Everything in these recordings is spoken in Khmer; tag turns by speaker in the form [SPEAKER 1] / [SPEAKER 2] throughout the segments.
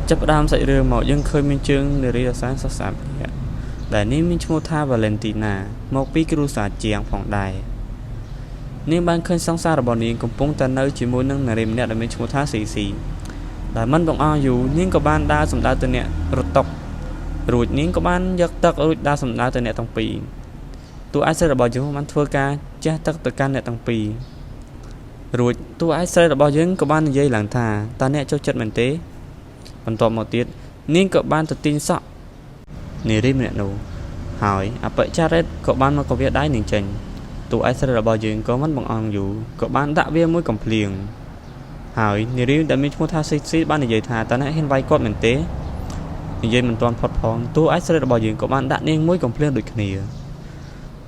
[SPEAKER 1] ចាប់ផ្ដើមសាច់រឿងមកយើងឃើញមានជើងនារីដ៏សែនស្រស់ស្អាតម្នាក់ដែលនាងមានឈ្មោះថា Valentina មកពីគ្រួសារជាងផងដែរនាងបានឃើញសង្សាររបស់នាងកំពុងតែនៅជាមួយនឹងនារីម្នាក់ដែលមានឈ្មោះថាស៊ីស៊ីដែលមិនបង្អស់យូរនាងក៏បានដើរសម្ដៅទៅអ្នករត់តុករួចនាងក៏បានយកទឹករួចដើរសម្ដៅទៅអ្នកទាំងពីរតួឯកស្រីរបស់យើងបានធ្វើការជះទឹកទៅកាន់អ្នកទាំងពីររួចតួឯកស្រីរបស់យើងក៏បាននិយាយឡើងថាតើអ្នកចូលចិត្តមែនទេ បន្ទាប់មកទៀតនាងក៏បានទៅទាញសក់នារីម្នាក់នោះហើយអបិចារិតក៏បានមកកវាដៃនាងចេញតួឯកស្រីរបស់យើងក៏មិនបង្អង់យូរក៏បានដាក់វាមួយកំភ្លៀងហើយនារីដែលមានឈ្មោះថាស៊ីស៊ីបាននិយាយថាតើអ្នកហ៊ានវាយគាត់មែនទេនិយាយមិនទាន់ផុតផងតួឯកស្រីរបស់យើងក៏បានដាក់នាងមួយកំភ្លៀងដូចគ្នា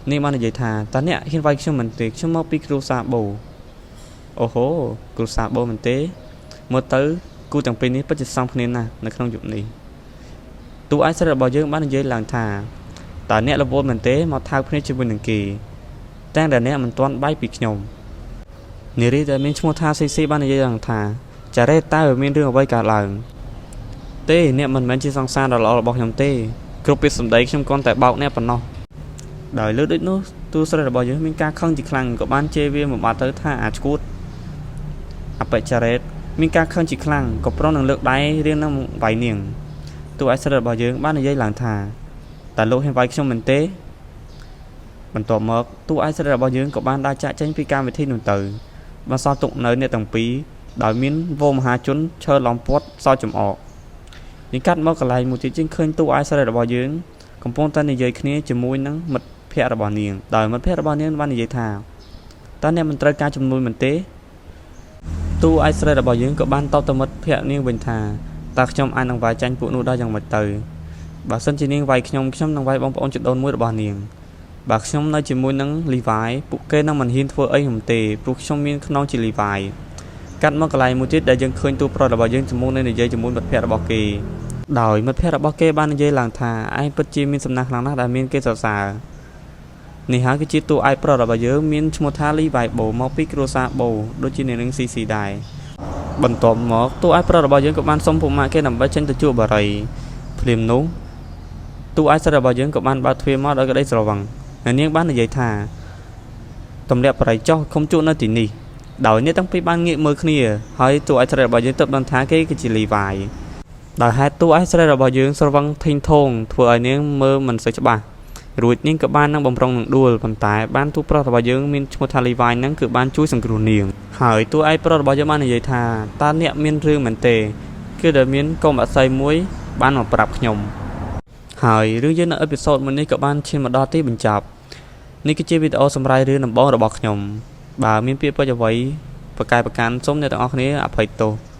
[SPEAKER 1] នាងបាននិយាយថាតើអ្នកហ៊ានវាយខ្ញុំមែនទេខ្ញុំមកពីគ្រួសារបូអូហូគ្រួសារបូមែនទេមើលទៅគូទាំងពីរនេះពិតជាសមគ្នាណាស់នៅក្នុងយុគនេះតួឯកស្រីរបស់យើងបាននិយាយឡើងថាតើអ្នករវល់មែនទេមកថៅគ្នាជាមួយនឹងគេទាំងដែលអ្នកមិនទាន់បាយពីខ្ញុំនារីដែលមានឈ្មោះថាស៊ីស៊ីបាននិយាយឡើងថាចារ៉េតើវាមានរឿងអ្វីកើតឡើងទេអ្នកមិនមែនជាសង្សារដ៏ល្អរបស់ខ្ញុំទេគ្រប់ពាក្យសម្ដីខ្ញុំគ្រាន់តែបោកអ្នកប៉ុណ្ណោះដោយលើដូចនោះតួស្រីរបស់យើងមានការខឹងជាខ្លាំងក៏បានជេរវាមួយបាត់ទៅថាអាឈួតអបិចារ៉េតមានការខឹងជាខ្លាំងក៏ប្រុងនឹងលើកដៃរៀងនឹងវាយនាងតួឯកស្រីរបស់យើងបាននិយាយឡើងថាតើលោកហ៊ានវាយខ្ញុំមែនទេបន្ទាប់មកតួឯកស្រីរបស់យើងក៏បានដើរចាក់ចេញពីកម្មវិធីនោះទៅបន្សល់ទុកនៅអ្នកទាំងពីរដោយមានវងមហាជនឈើឡំពាត់សោចចំអកយើងកាត់មកកន្លែងមួយទៀតយើងឃើញតួឯកស្រីរបស់យើងកំពុងតែនិយាយគ្នាជាមួយនឹងមិត្តភ័ក្តិរបស់នាងដោយមិត្តភ័ក្តិរបស់នាងបាននិយាយថាតើអ្នកមិនត្រូវការជំនួយមែនទេតួឯកស្រីរបស់យើងក៏បានតបទៅមិត្តភ័ក្តិនាងវិញថាតើខ្ញុំអាចនឹងវាយចាញ់ពួកនោះដល់យ៉ាងម៉េចទៅបើសិនជានាងវាយខ្ញុំខ្ញុំនឹងវាយបងប្អូនជីដូនមួយរបស់នាងបើខ្ញុំនៅជាមួយនឹងលីវ៉ាយពួកគេនឹងមិនហ៊ានធ្វើអីខ្ញុំទេព្រោះខ្ញុំមានខ្នងជាលីវ៉ាយកាត់មកកន្លែងមួយទៀតដែលយើងឃើញតួប្រុសរបស់យើងជាមួយនឹងនិយាយជាមួយមិត្តភ័ក្តិរបស់គេដោយមិត្តភ័ក្តិរបស់គេបាននិយាយឡើងថាឯងពិតជាមានសំណាងខ្លាំងណាស់ដែលមានគេសរសើរនេះហើយគឺជាតួឯកប្រុសរបស់យើងមានឈ្មោះថាលីវ៉ៃបូមកពីគ្រួសារបូដូចជានាងស៊ីស៊ីដែរបន្ទាប់មកតួឯកប្រុសរបស់យើងក៏បានសុំពុកម៉ាក់គេដើម្បីចេញទៅជួបបារីភ្លាមនោះតួឯកស្រីរបស់យើងក៏បានបើកទ្វារមកដោយក្តីស្រវឹងហើយនាងបាននិយាយថាទម្លាក់បរិយចុះខំជួបនៅទីនេះដោយអ្នកទាំងពីរបានងាកមើលគ្នាហើយតួឯកស្រីរបស់យើងទើបដឹងថាគេគឺជាលីវ៉ាយដោយហេតុតួឯកស្រីរបស់យើងស្រវឹងធីងថងធ្វើឲ្យនាងមើលមិនសូវច្បាស់រួចនាងក៏បាននឹងបំរុងនឹងដួលប៉ុន្តែបានតួប្រុសរបស់យើងមានឈ្មោះថាលីវ៉ាយហ្នឹងគឺបានជួយសង្គ្រោះនាងហើយតួឯកប្រុសរបស់យើងបាននិយាយថាតើអ្នកមានរឿងមែនទេគឺដែលមានកុំអស័យមួយបានមកប្រាប់ខ្ញុំហើយរឿងយើងនៅepisode មួយនេះក៏បានឈានមកដល់ទីបញ្ចប់នេះគឺជាវីដេអូសម្រាប់រឿងដំបូងរបស់ខ្ញុំបើមានពាក្យពេចន៍អ្វីប្រកែប្រកាន់សូមអ្នកទាំងអស់គ្នាអភ័យទោស។